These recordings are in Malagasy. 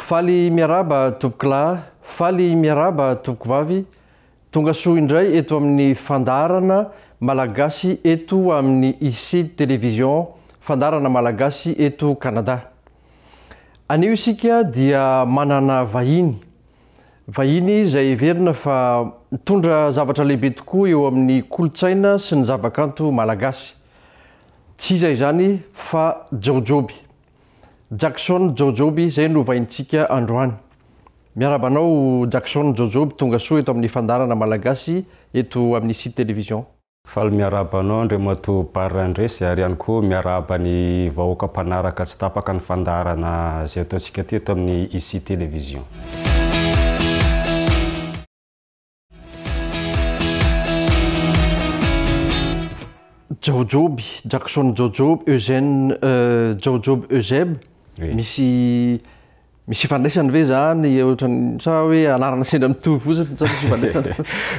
Faly miarahaba tompokolahy, faly miarahaba tompokovavy, tonga soa indray eto amin'ny fandaharana Malagasy eto amin'ny Ici Télévision, fandaharana Malagasy eto Canada. Anio isika dia manana vahiny, vahiny izay heverina fa mitondra zavatra lehibe tokoa eo amin'ny kolontsaina sy ny zavakanto malagasy. Tsy iza izany fa Jaojoby. Jackson Jaojoby izay no vahintsika androany. Miarahaba anao Jackson Jaojoby tonga soa eto amin'ny fandaharana Malagasy eto amin'ny Site Télévision. Faly miarahaba anao Andriamatoa Barre Andresy ary ihany koa miarahaba ny vahoaka mpanaraka tsy tapaka ny fandaharana izay ataontsika aty eto amin'ny Ici Télévision. Jaojoby, Jackson Jaojoby, Eugène Jaojoby Eusèbe, misy misy ifandraisany ve zany ohatran'ny sa hoe anarana sendra mitovy fotsiny sa misy ifandraisany?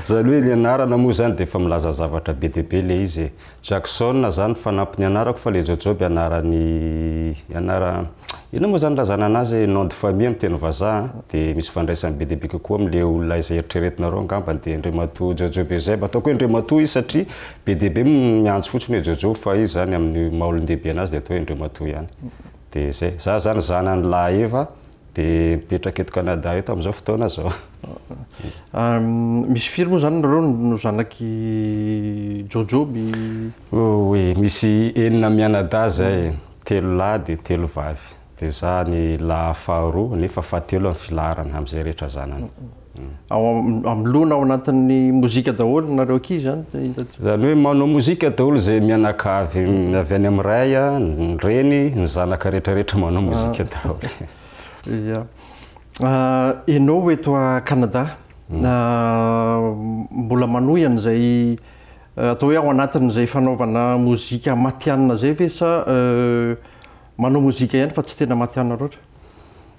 Zany hoe ny anarana moa zany dia efa milaza zavatra be dia be le izy e. Jackson zany fanampin'ny anarako fa le Jaojoby anaran'ny anara inona moa zany ilazana anazy e, nom de famille amin'ny teny vazaha an, dia misy ifandraisany be dia be kokoa amin'le olona izay eritreretinareo angambany dia Andriamatoa Jaojoby Eusèbe, ataoko hoe Andriamatoa izy satria be dia be miantso fotsiny hoe Jaojoby fa izy zany amin'ny maha olon-dehibe anazy dia atao hoe Andriamatoa ihany. Dia zay. Za zany zanany lahy Eva dia mipetraka eto Canada eto amin'izao fotoana izao. Misy firy moa zany nareo no zanak'i Jaojoby? Oui, misy enina mianadahy zay, telo lahy dia telo vavy. Dia za ny lahy faharoa nefa fahatelo amin'ny filaharana amin'izay rehetra zanany. Ao amin'ny lona ao anatin'ny mozika daholo nareo ankizy zany? Zany hoe manao mozika daholo izay mianakavy, avy any amin'ny ray, ny reny, ny zanaka rehetra rehetra manao mozika daholo. Ia. Ianao eto a Canada, mbola manohy an'izay atao hoe ao anatin'izay fanaovana mozika matihanina izay ve sa manao mozika ihany fa tsy tena matihanina loatra?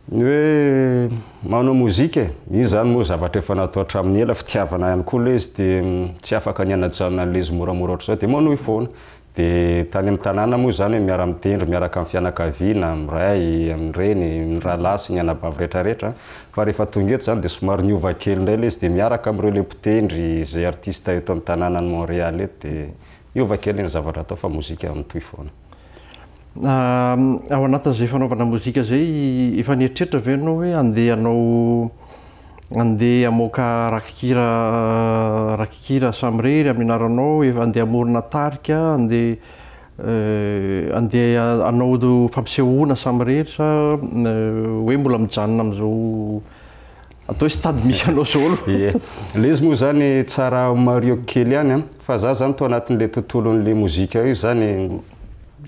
Ny hoe manao mozika e, io izany moa zavatra efa natao hatramin'ny ela, fitiavana ihany koa ilay izy dia tsy afaka ny hanajanona an'ilay izy moramora ohatr'izao dia manohy foana. Dia tany amin'ny tanàna moa izany hoe miara-mitendry miaraka amin'ny fianakaviana, amin'ny ray, amin'ny reny, ny rahalahy sy ny anabavy rehetrarehetra, fa rehefa tonga eto izany dia somary niova kely indray ilay izy dia miaraka amin'ireo ilay mpitendry izay artiste eto amin'ny tanànan'i Montréal eto dia miova kely ny zavatra atao fa mozika mitohy foana. Ao anatin'izay fanaovana mozika izay, efa nieritreritra ve ianao hoe handeha hanao, handeha hamoaka rakikira rakikira samirery amin'ny anaranao, efa handeha hamorona tarika, handeha handeha hanao fampisehoana samirery sa hoe mbola mijanona amin'izao atao hoe stade misy anao izao aloha? Ie. Ilay izy moa izany tsara marihiko kely ihany an, fa za izany tao anatin'ilay tontolon'ilay mozika io izany,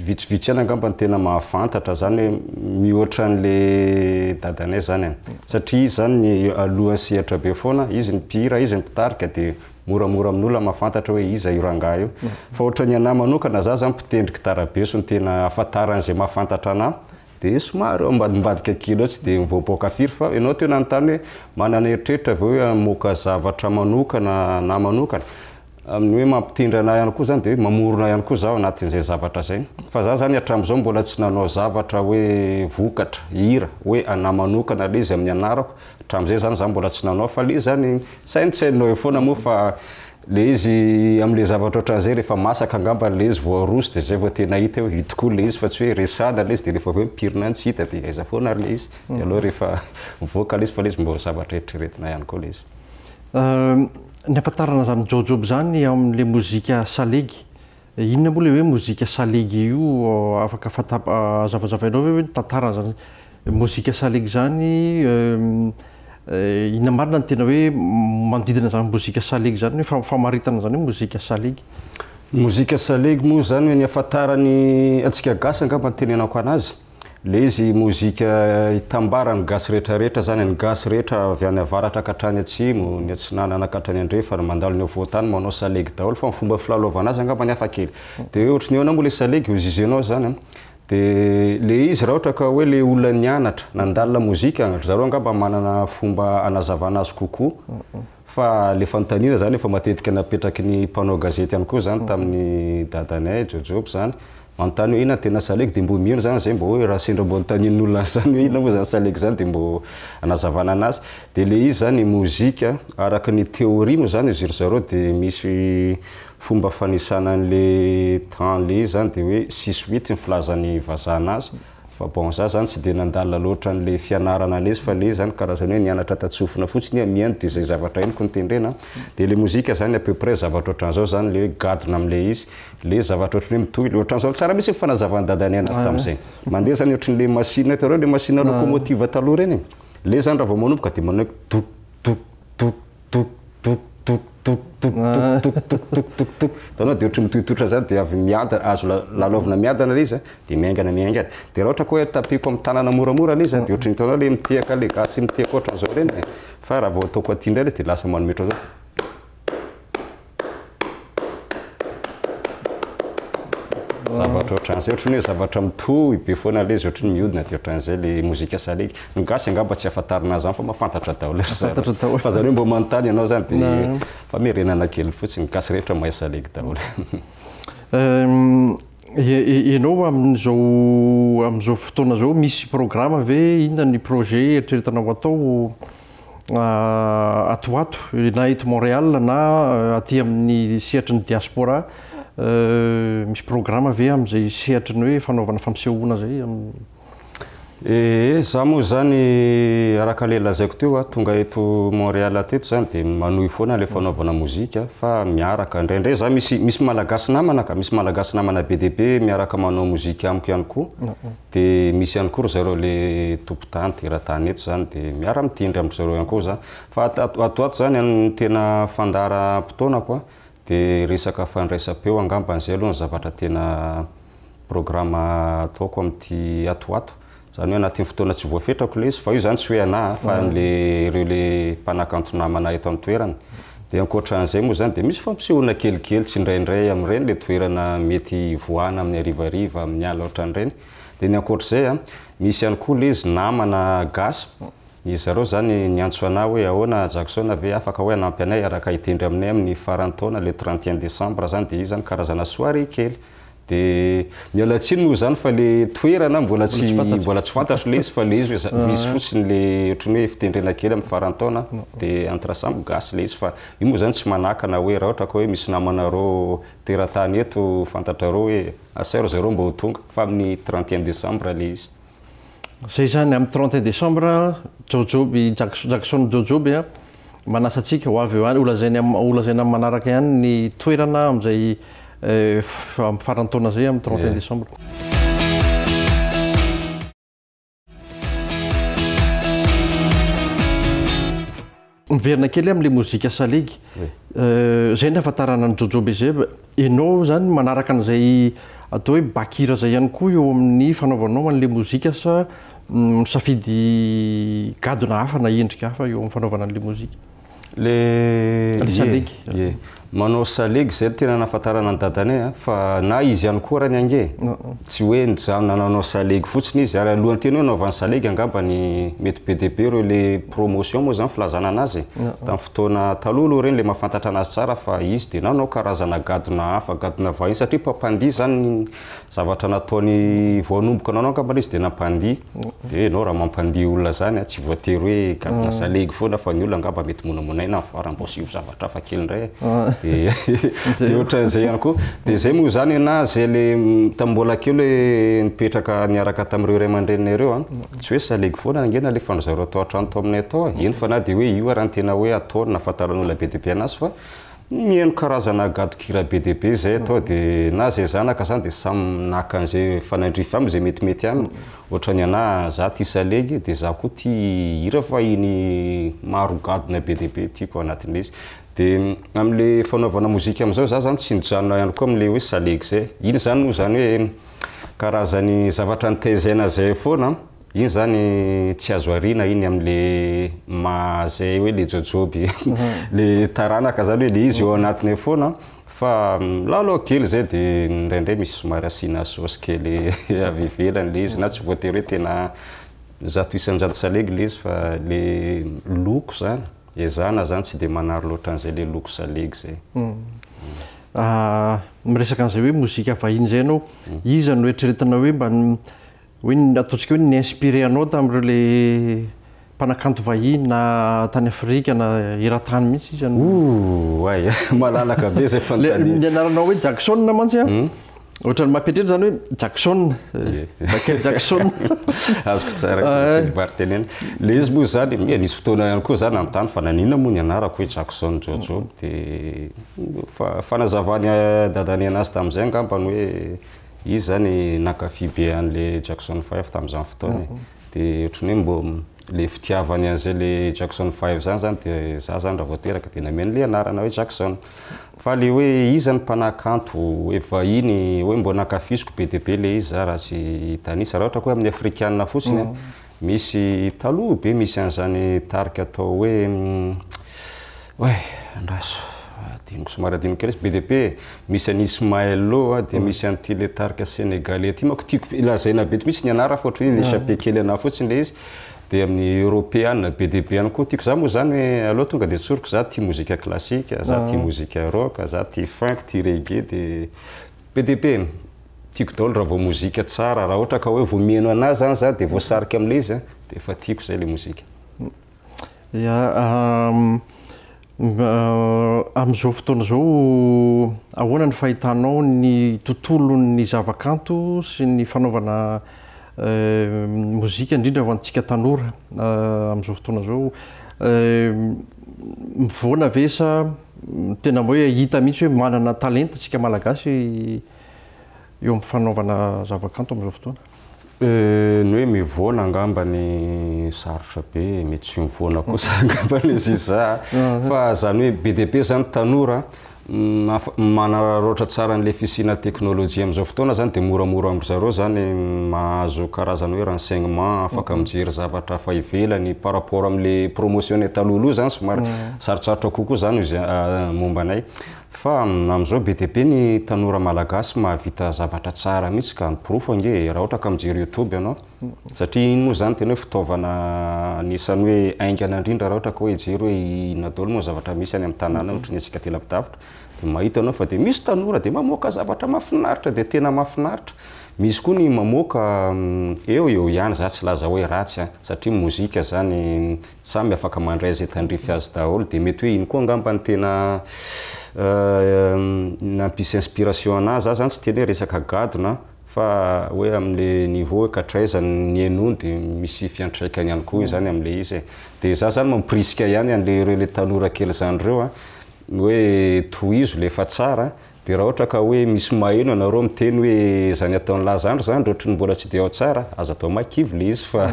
vitsivitsy ihany angamba no tena mahafantatra izany hoe mihoatra an'ilay dadanay izany e. Satria izy izany ny alohan'ny sehatra be foana, izy ny mpihira, izy ny mpitarika dia moramora amin'olona mahafantatra hoe iza io rangahy io. Fa ohatran'ny anah manokana, za izany mpitendry gitara beso no tena ahafantaran'izay mahafantatra anah, Dia somary ao ambadimbadika kely ao tsy dia mivoaboaka firy fa ianao teo nanontany hoe manana eritreritra ve hoe hamoaka zavatra manokana na manokana? Amin'ny hoe mampitendry anah ihany koa zany dia hoe mamorona ihany koa zaho anatin'izay zavatra zay. Fa za zany hatramin'izao mbola tsy nanao zavatra hoe vokatra, hira, hoe anah manokana ilay izy amin'ny anarako, hatramin'izay zany za mbola tsy nanao fa ilay izy zany saintsainina eo foana moa fa Le izy amle zavatra otran'izay rehefa masaka angamba le izy vao aroso de zay vao tena hita hoe io tokoa le izy fa tsy hoe resahana le izy de rehefa avy eo mipirina any tsy hita de aiza foana ary le izy de aleo rehefa mivoaka le izy fa le izy mba ho zavatra eritreretina ihany koa le izy. Ny ahafantarana izany Jaojoby izany ao amin'ilay mozika salegy, inona moa ilay hoe mozika salegy io afaka fanta- hazavazavainao ve hoe ny tantaran'izany Mozika salegy izany, inona marina no tena hoe manodidina izany mozika salegy izany, hoe famaritana izany hoe mozika salegy? Ny mozika salegy moa izany hoe ny ahafantaran'ny antsika gasy angamba no tenenako anazy, ilay izy mozika itambaran'ny gasy rehetrarehetra izany, ny gasy rehetra avy any avaratra ka hatrany atsimo, ny atsinanana ka hatrany andrefana, mandalo ny afovoantany manao salegy daholo fa ny fomba filalaovana azy angamba ny hafa kely. Dia hoe ohatry ny ahoana moa ilay salegy hoy zizenao izany an? De le izy raha ohatra ka hoe le olona nianatra, nandalina mozika, ry zareo angamba manana fomba hanazavana azy kokoa fa le fanontaniana zany efa matetika napetraky ny mpanao gazety ihany koa zany tamin'ny dadanay Jojoby zany, Manontany hoe inona ny tena salegy dia mbô mino zany zay mbô hoe raha sendra mbô anontanian'olona an'izany hoe inona moa zany salegy zany dia mbô anazavana anazy. Dia le izy zany mozika araka ny théorie moa zany ozy ry zareo dia misy fomba fanisana an'le temps le izy zany dia hoe six huit ny filazan'ny vazaha anazy. Fa bon za zany tsy de nandalina loatra anle fianarana le izy fa le izy zany karazany hoe nianatra tatsofina fotsiny aho mihaino de zay zavatra henoko no tendrena de le mozika zany à peu près zavatra ohatran'izao zany le hoe gadona amle izy le zavatra ohatran'ny hoe mitohy le ohatran'izao tsara mihitsy ny fanazavan'i dadanay anazy tam'zay mandeha zany ohatran'le machine hitanareo le machine locomotive taloha reny le zany raha vao manomboka de manao hoe dok dok dok Tok tok tok tok tok tok tok tok tok tok tok. Hitanao dia ohatry ny mitohitohitra zany dia avy miadana, azo lalaovina miadana ilay izy a, dia miaingana miaingana. Dia raha ohatra ka hoe tapiko amin'ny tanana moramora ilay izy a, dia ohatry ny hitanao ilay mitehaka ilay gasy mitehaka ohatran'izao ireny e. Fa raha vao ataoko aty indray ilay izy dia lasa manome ohatran'izao. Zavatra ohatran'izay, ohatran'ny hoe zavatra mitohy be foana ilay izy, ohatran'ny mihodina dia ohatran'izay ilay mozika salegy. Ny gasy angamba tsy ahafantarina an'izany fa mahafantatra daholo ry zareo. Daholo. Fa zareo mba manontany ianao izany dia famerenana kely fotsiny, ny gasy rehetra mahay salegy daholo. Ianao amin'izao amin'izao fotoana izao misy programa ve, inona ny projet eritreretinao atao ato ho ato na eto Montréal na aty amin'ny sehatry ny diaspora, misy programa ve amin'izay sehatry ny hoe fanaovana fampisehoana izay? Ee, za moa zany araka le lazaiko teo a, tonga eto Montréal teto zany de manohy foana le fanaovana mozika fa miaraka, indraindray za misy misy malagasy namana ka, misy malagasy namana be dia be miaraka manao mozika amiko ihany koa, de misy ihany koa ry zareo le tompon-tany teratany eto zany de miara mitendry amin-dry zareo ihany koa za, fa ato ato ato zany ny tena fandaharam-potoanako a de resaka fandraisam-peo angambany zay aloha ny zavatra tena Programme ataoko amin'ity ato ho ato, izany hoe anatin'ny fotoana tsy voafetrako ilay izy, fa io izany tsy hoe anà fa an'le ireo le mpanakanto namana eto an-toerana. Dia ankoatran'izay moa izany dia misy fampisehoana kelikely tsindraindray amin'ireny le toerana mety hivoahana amin'ny harivariva, amin'ny alina ohatran'ireny. Dia ny ankoatr'izay an, misy ihany koa ilay izy namana gasy, izy zareo izany niantso anà hoe ahoana Jackson ve afaka hoe hanampy anay hiaraka hitendry aminay amin'ny faran'ny taona le 31 décembre izany, dia io izany karazana soirée kely. De miala tsiny moa zany fa le toerana mbola tsy mbola tsy fantatro le izy fa le izy hoe misy fotsiny le ohatran'ny hoe fitendrena kely amin'ny faran'ny taona de entre samy gasy le izy fa io moa zany tsy manakana hoe raha ohatra ka hoe misy namanareo teratany eto fantatrareo hoe asao ry zareo mba ho tonga fa amin'ny 31 décembre le izy. Zay zany amin'ny 31 décembre Jaojoby Jackson Jaojoby a manasa antsika ho avy eo ihany, holazainy am holazaina amin'ny manaraka ihany ny toerana amin'izay amin'ny faran'ny taona izay amin'ny 31 décembre. Miverina kely amin'ilay mozika salegy. Izay ny ahafantarana an'i Jojo Bezeb. Ianao izany manaraka an'izay atao hoe bakira izay ihany koa eo amin'ny fanaovanao an'ilay mozika sa misafidy gadona hafa na endrika hafa eo amin'ny fanaovana an'ilay mozika? Le Le salegy. Ie. Manao salegy zay no tena nahafantarana an'i dadanay a, fa na izy ihany koa arany ange e, tsy hoe nijanona nanao salegy fotsiny izy ary alohan'ny tena hoe hanaovany salegy angambany mety be dia be ireo le promotion moa zany filazana anazy e, tamin'ny fotoana taloha aloha ireny le mahafantatra anazy tsara fa izy dia nanao karazana gadona hafa, gadona vahiny satria mpampandihy zany Zavatra nataony vao hanomboka nanao angamba ilay izy dia nampandihy. Dia ianao raha mampandihy olona izany an, tsy voatery hoe gadona salegy foana fa ny olona angamba mety monamonaina amin'ny farany mba asio zavatra hafa kely indray e. Dia dia ohatran'izay ihany koa. Dia izay moa izany na izay le tamin'ny mbola kely hoe nipetraka niaraka tamin'ireo ray aman-dreninay ireo an, tsy hoe salegy foana ange nalefan-dry zareo tao an-trano tao aminay tao e. Eny fa na dia hoe io ary no tena hoe ataony nahafantaran'olona be dia be an'azy fa Mihaino karazana gadon-kira be dia be izay atao dia na izay zanaka izany dia samy naka an'izay fanandrify aminy izay metimety aminy. Ohatran'ny anah za tia salegy dia za koa tia hira fahiny maro gadona be dia be tiako anatin'ilay izy. Dia amin'ilay fanaovana mozika amin'izao za zany tsy nijanona ihany koa amin'ilay hoe salegy izay. Iny izany moa izany hoe karazany zavatra nitaizaina zay foana. Iny zany tsy azo ariana iny amle maha zay hoe le jojoby le taranaka zany hoe le izy eo anatiny eo foana fa milalao kely zay de indraindray misy somary asiana saosy kely avy ivelany le izy na tsy voatery hoe tena 100% salegy le izy fa le loko zany ezahana zany tsy de manary loatra an'izay le loko salegy zay. Miresaka an'izay hoe mozika vahiny izay ianao, iza no eritreretina hoe mba hoe ataontsika hoe ni-inspirer anao tamin'ireo le mpanakanto vahiny na tany Afrika na eran-tany mihitsy iza no. Ouh, ay, malalaka be izay fanontaniana. Ny anaranao hoe Jackson mantsy an, ohatran'ny mampieritreritra izany hoe Jackson, Michael Jackson. Azoko tsara ny tian'i tenenina. Ilay izy moa izany, misy fotoana ihany koa za nanontany fa naninona moa ny anarako hoe Jackson Jojo, dia fanazavan'i dadany anazy tamin'izay angamba ny hoe izy izany nankafy be an'ilay Jackson 5 tamin'izany fotoana e. Dia ohatran'ny hoe mbô le fitiavany an'izay le Jackson 5 zany zany dia za zany raha vao teraka dia nameno le anarana hoe Jackson. Fa le hoe iza ny mpanakanto hoe vahiny hoe mbô nankafiziko be dia be le izy za raha tsy hitanisa. Raha ohatra ka hoe amin'ny afrikana fotsiny a, misy taloha be misy an'izany tarika atao hoe oay andraso adinoko somary adinoko kely izy be dia be e. Misy an'i Ismaël Lo a, dia misy an'ity le tarika sénégalais ity manko tiako lazaina be mihitsy ny anarany fa ohatran'ny hoe ni-échappé kely anahy fotsiny le izy. Dia amin'ny européana be dia be ihany koa tiako. Za moa zany hoe aloha tonga dia tsoriko za tia mozika classique, za tia mozika rock, za tia funk, tia reggae dia be dia be. Tiako daholo raha vao mozika tsara, raha ohatra ka hoe vao mihaino anazy zany za dia voasarika amin'ilay izy a, dia efa tiako zay le mozika. Ya, amin'izao fotoana izao, ahoana ny fahitanao ny tontolon'ny zavakanto sy ny fanaovana mozika indrindra ho antsika tanora amin'izao fotoana izao? Mivoana ve sa tena hoe hita mihitsy hoe manana talenta isika Malagasy eo amin'ny fanaovana zavakanto amin'izao fotoana? Ny hoe mivoana angamba ny sarotra be, mety tsy mivoana kosa angamba ny izy za, fa zany hoe be dia be zany tanora manararaotra tsara an'ilay fisiana teknôlôjia amin'izao fotoana zany dia moramora amin-dry zareo zany mahazo karazana hoe renseignement, afaka mijery zavatra hafa ivelany par rapport amin'ilay promotion-nay talohaloha zany somary sarotsarotra kokoa zany izy momba anay. Fa amin'izao be dia be ny tanora malagasy mahavita zavatra tsara mihitsy ka, ny porofo ange e, raha ohatra ka mijery youtube ianao, satria iny moa izany tena hoe fitaovana anisan'ny hoe haingana indrindra raha ohatra ka hoe hijery hoe inona daholo moa ny zavatra misy any amin'ny tanàna ohatry ny antsika aty lavidavitra, dia mahita ianao fa dia misy tanora dia mamoaka zavatra mahafinaritra dia tena mahafinaritra. Misy koa ny mamoaka eo eo ihany, za tsy hilaza hoe ratsy an, satria mozika zany Samy afaka mandray izay tandrify azy daholo dia mety hoe iny koa angamba no tena nampisy inspiration anah, za zany tsy teny hoe resaka gadona fa hoe amle niveau hoe katraiza ny henoiny dia misy fiantraikany ihany koa izany amle izy e, dia za zany mampirisika ihany anle ireo le tanora kely zany ireo an, hoe tohizo le efa tsara Dia raha ohatra ka hoe misy maheno ianareo miteny hoe izany ataon'lah zany ry zandry ohatry ny mbola tsy dia ao tsara, aza atao mahakivy ilay izy fa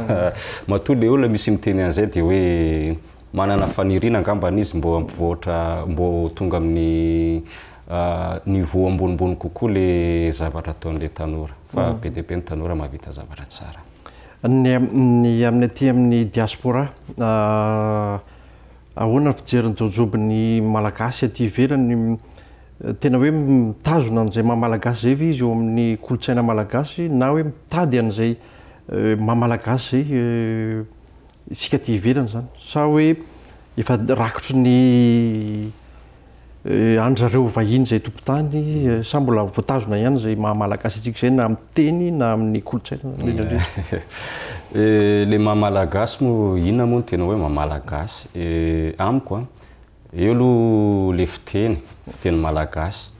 matoa ilay olona misy miteny an'izay dia hoe manana faniriana angambany izy mbô hampivoatra, mbô ho tonga amin'ny niveau ambonimbony kokoa ilay zavatra ataon'ilay tanora. Fa be dia be ny tanora mahavita zavatra tsara. Ny ny amin'ny aty amin'ny diaspora, Ahoana ny fijerin'i Jaojoby ny Malagasy aty ivelany? Tena hoe mitazona an'izay maha Malagasy izay ve izy eo amin'ny kolontsaina malagasy na hoe mitady an'izay maha Malagasy izay isika aty ivelany izany? Sa hoe efa rakotry ny An-dry zareo vahiny izay tompon-tany sa mbola voatazona ihany izay maha Malagasy antsika izay na amin'ny teny na amin'ny kolontsaina indrindra indrindra? Ilay maha Malagasy moa, inona moa no tena hoe maha Malagasy? Amiko an, eo aloha ilay fiteny, fiteny malagasy.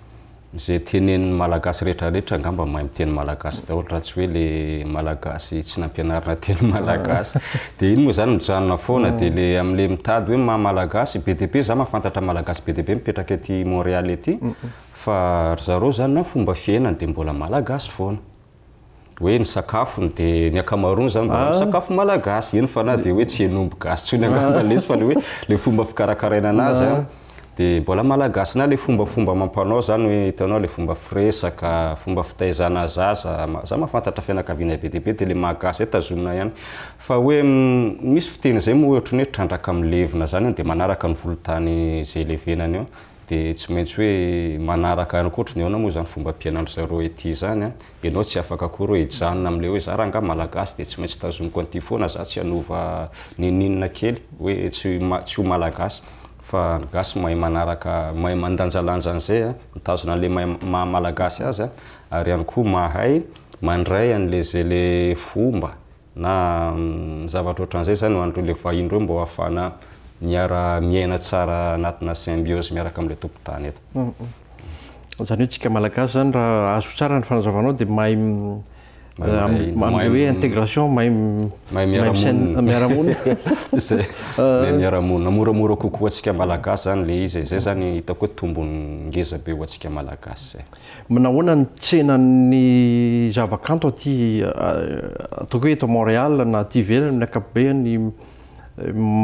Izay tenenin'ny Malagasy rehetra rehetra angamba mahay miteny Malagasy daholo raha tsy hoe le Malagasy tsy nampianarina teny Malagasy. Dia iny moa izany mijanona foana dia le amin'le mitady hoe maha Malagasy be dia be za mahafantatra Malagasy be dia be mipetraka ety Montréal ety fa ry zareo izany na fomba fiainany dia mbola Malagasy foana. Hoe ny sakafony dia ny ankamaroany izany mbola misakafo malagasy, eny fa na dia hoe tsy hen'omby gasy intsony angamba ilay izy fa ilay hoe ilay fomba fikarakaraina anazy an, dia mbola malagasy na ilay fombafomba amam-panao izany hoe hitanao ilay fomba firesaka, fomba fitaizana zaza, za mahafantatra fianakaviana be dia be dia ilay maha gasy izay tazomina ihany. Fa hoe misy fiteny izay moa hoe ohatran'ny hoe trandraka milevina izany an, dia manaraka ny volontany izay ilevenany eo. Dia tsy maintsy hoe manaraka ihany koa ohatry ny ahoana moa izany fombam-piainan-dry zareo ety izany an, ianao tsy afaka akory hoe hijanona amin'ilay hoe za rangahy malagasy dia tsy maintsy tazomiko an'ity foana za tsy hanova n'inon'inona kely hoe tsy tsy ho malagasy. Fa ny gasy mahay manaraka, mahay mandanjalanja an'izay a, mitazona an'le maha malagasy azy a, ary ihany koa mahay mandray an'le zay le fomba na zavatra ohatran'izay zany ho an'ireo le vahiny ireo mba ho ahafahana miara miaina tsara anatina symbiose miaraka amin'le tompon-tany eto. Izany hoe tsika malagasy zany raha azo tsara ny fanazavanao dia mahay Mahay hoe intégration, mahay miara-monina. Miara-monina. Zay, mahay miara-monina. Moramora kokoa ho antsika Malagasy zany le izy e. Zay zany hitako hoe tombony ngeza be ho antsika Malagasy zay. Manahoana ny tsenan'ny zavakanto aty, ataoko hoe eto Montréal na aty ivelany amin'ny ankapobeny,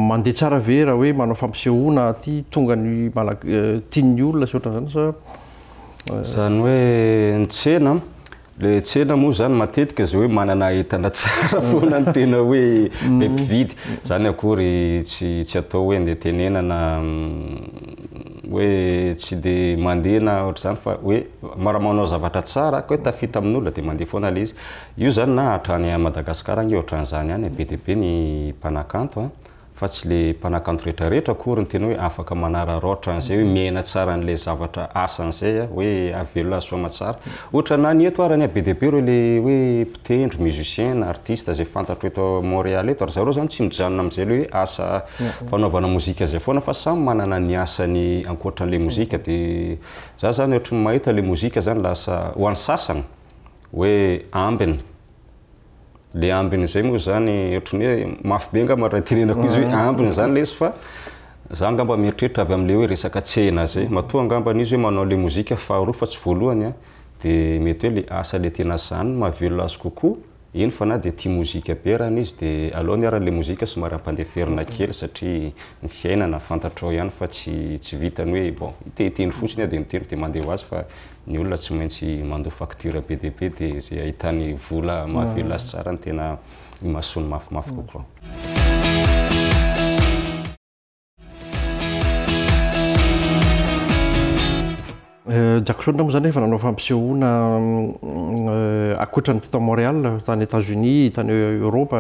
mandeha tsara ve raha hoe manao fampisehoana aty, tonga ny Malag- tian'ny olona sy ohatran'izany sa? Zany hoe ny tsena, Le tsena moa zany matetika zay hoe manana entana tsara foana no tena hoe be mpividy. Zany akory tsy tsy atao hoe ndeha tenenana hoe tsy de mandeha na ohatr'izany fa hoe raha manao zavatra tsara ka hoe tafita amin'olona de mandeha foana le izy. Io zany na hatrany à Madagascar ange ohatran'izany ihany e, be dia be ny mpanakanto a. Fa tsy le mpanakanto retraretra akory no tena hoe afaka manararaotra an'izay hoe miaina tsara an'ilay zavatra asany izay a, hoe ahavelona azy soamatsara. Ohatra na ny eto ara anie be dia be ireo le hoe mpitendry, musicien na artiste izay fantatro eto Montréal eto, ry zareo zany tsy mijanona amin'izay le hoe asa fanaovana mozika izay foana fa samy manana ny asany ankoatran'ilay mozika. De za zany ohatry ny mahita le mozika zany lasa ho an'ny sasany hoe ambiny. Le ambiny zay moa zany ohatran'ny hoe mafy be angamba raha tenenako izy hoe ambiny zany le izy fa za angamba mieritreritra avy am'le hoe resaka tsena zay. Matoa angambany izy hoe manao le mozika faharoa fa tsy voalohany a, de mety hoe le asa le tena zany no mahavelona azy kokoa, eny fa na de tia mozika be arany izy de aleony ara le mozika somary ampandeferina kely satria ny fiainana fantatrao ihany fa tsy tsy vitan'ny hoe bon te hitendry fotsiny aho de mitendry de mandeha ho azy fa Ny olona tsy maintsy mandoa facture be dia be dia izay ahitany vola mahavelona azy tsara no tena imasoany mafimafy kokoa. Jackson moa zany efa nanao fampisehoana ankoatra ny teto Montréal, tany États-Unis, tany Europe,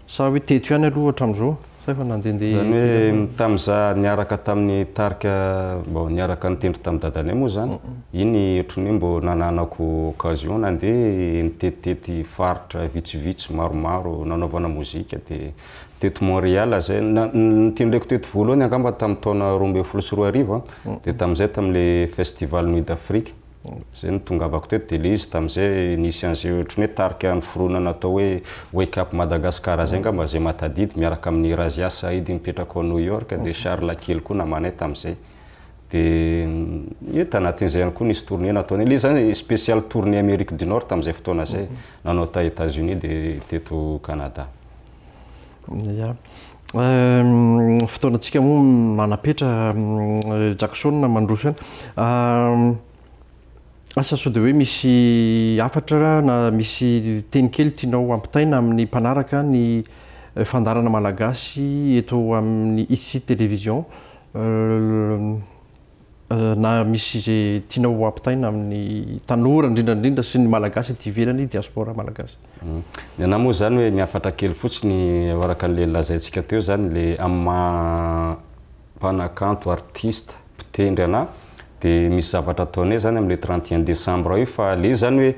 sa hoe teto ihany aloha hatramin'izao? Sa efa nandehandeha Izany hoe tamin'izaho niaraka tamin'ny tarika, bon niaraka nitendry tamin'i dadanay moa izany, iny ohatran'ny hoe mbô nananako occasion nandeha nitetitety faritra vitsivitsy maromaro nanaovana mozika dia teto Montréal zay, nitendreko teto voalohany angamba tamin'ny taona 2012 an, dia tamin'izay tamin'ilay festival Nuit d'Afrique. Zay no tongavako teto dia le izy tamin'izay nisy an'izay ohatran'ny hoe tarika niforonana atao hoe Wake Up Madagascar zay angamba zay mahatadidy miaraka amin'i Razia Saïd mipetraka ao New York dia Charles kely koa namanay tamin'izay dia ie tanatin'izay ihany koa nisy tournée nataonay le izy zany spécial tournée Amérique du Nord tamin'izay fotoana zay nanao ta États-Unis dia teto Canada. Ya. Fotoanantsika moa manapetra Jackson mandroso ihany. Asa sao dia hoe misy hafatra na misy teny kely tianao hampitaina amin'ny mpanaraka ny fandaharana malagasy eto amin'ny Ici Télévision na misy izay tianao ho ampitaina amin'ny tanora indrindra indrindra sy ny malagasy aty ivelany, diaspora malagasy. Ny anah moa izany hoe ny hafatra kely fotsiny araka an'le lazaintsika teo izany le amin'ny maha mpanakanto, artiste, mpitendry anah de misy zavatra ataonay zany amle 31 décembre io fa le izy zany hoe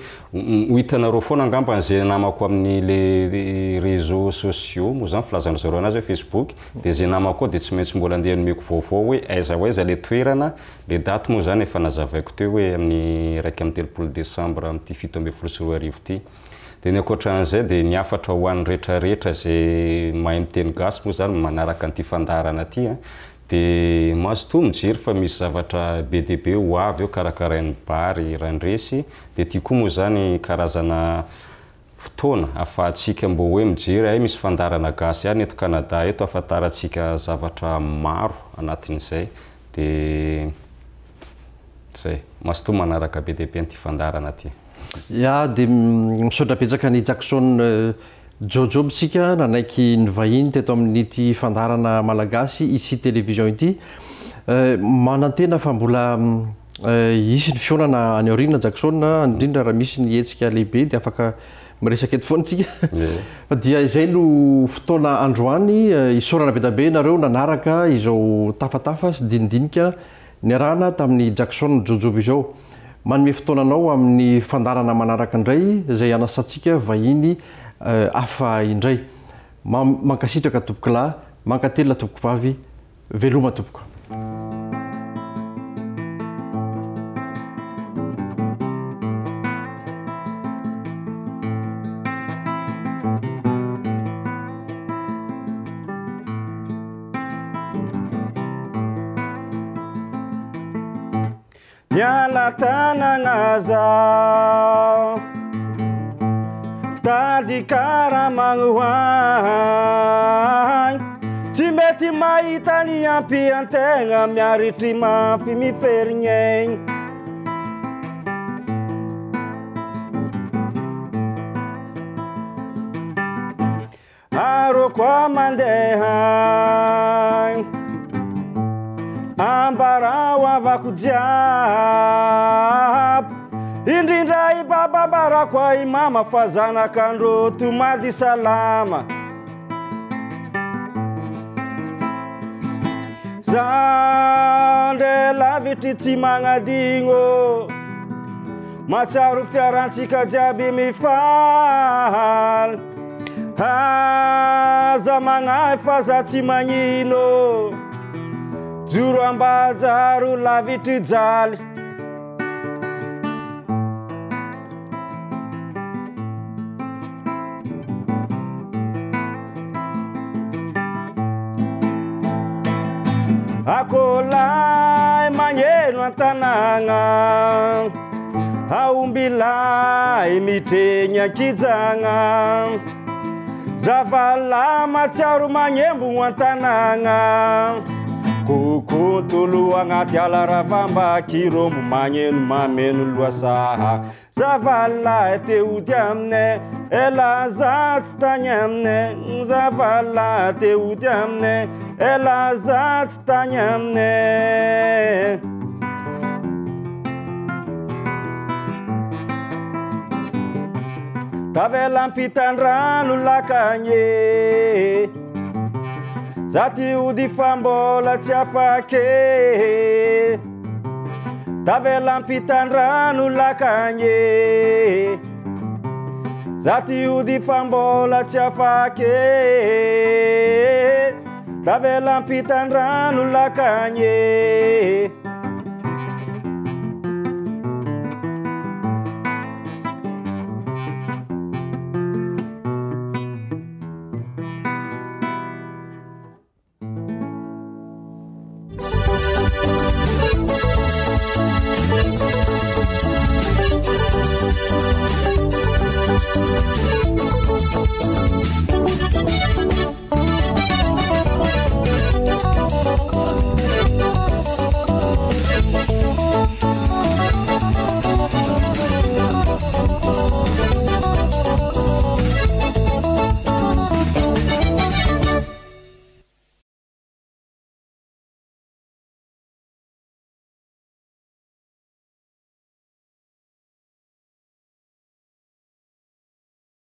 ho hitanareo foana angamba ze namako amin'ny le réseaux sociaux moa zany filazan-dry zareo anazy hoe Facebook de ze namako ao de tsy maintsy mbola andeha nomeko vaovao hoe aiza ho aiza le toerana, le daty moa zany efa nazavaiko teo hoe amin'ny 31 décembre amin'ity 2017 ity. De ny ankoatran'izay de ny hafatra ho an'ny retraretra ze mahay miteny gasy moa zany manaraka an'ity fandaharana ty an, De mazotoa mijery fa misy zavatra be dia be ho avy eo karakarain'i Bary Randresy, de ty koa moa zany karazana fotoana afahantsika mbô hoe mijery hay misy fandaharana gasy ihany eto Canada eto ahafantarantsika zavatra maro anatin'izay de zay. Mazotoa manaraka be dia be an'ity fandaharana ty. Ya dia misaotra betsaka an'i Jackson Jojo isika nanaiky nivahiny teto amin'ity fandaharana Malagasy Ici Télévision ity. Manantena fa mbola hisy ny fihaonana any aoriana Jackson, indrindra raha misy ny hetsika lehibe dia afaka Miresaka eto foana tsika. Fa dia izay no fotoana androany, isaorana be dia be nareo nanaraka izao tafatafa sy dinidinika niarahana tamin'i Jackson Jojob izao. Manome fotoana anao amin'ny fandaharana manaraka indray izay hanasantsika vahiny hafa indray. Mankasitraka tompokolahy, mankatelina tompokovavy, veloma tompoko. Miala tanagna zaho, tady karamagno agny, tsy mety mahita ny ampiantegna, miaritry mafy miferigny. Aro koa mandeha, ambarao avako jiaby, indrindra i baba ambarako i mama fa zanak'andro tomady salama. Zandre lavitry tsy magnadigno, mahatsiaro fiarantsika jiaby mifaly. Aza magnahy fa za tsy magnino, joro ambajaro lavitry jaly. Akoholahy magneno an-tanàgna, aombilahy mitregny an-kijagna, zavalahy mahatsiaro magnembo an-tanàgna, kokontolo agnaty ala ravamba, kirombo magneno mameno lohasaha, zavalahy te hody aminay, ela za tsy tagny aminay, zavalahy te hody aminay, ela za tsy tagny aminay. Tavela ampitan-drano lakagny, za ty hody fa mbola tsy afake. Tavela ampitan-drano lakagny, za ty hody fa mbola tsy afake. Tavela ampitan-drano lakagny,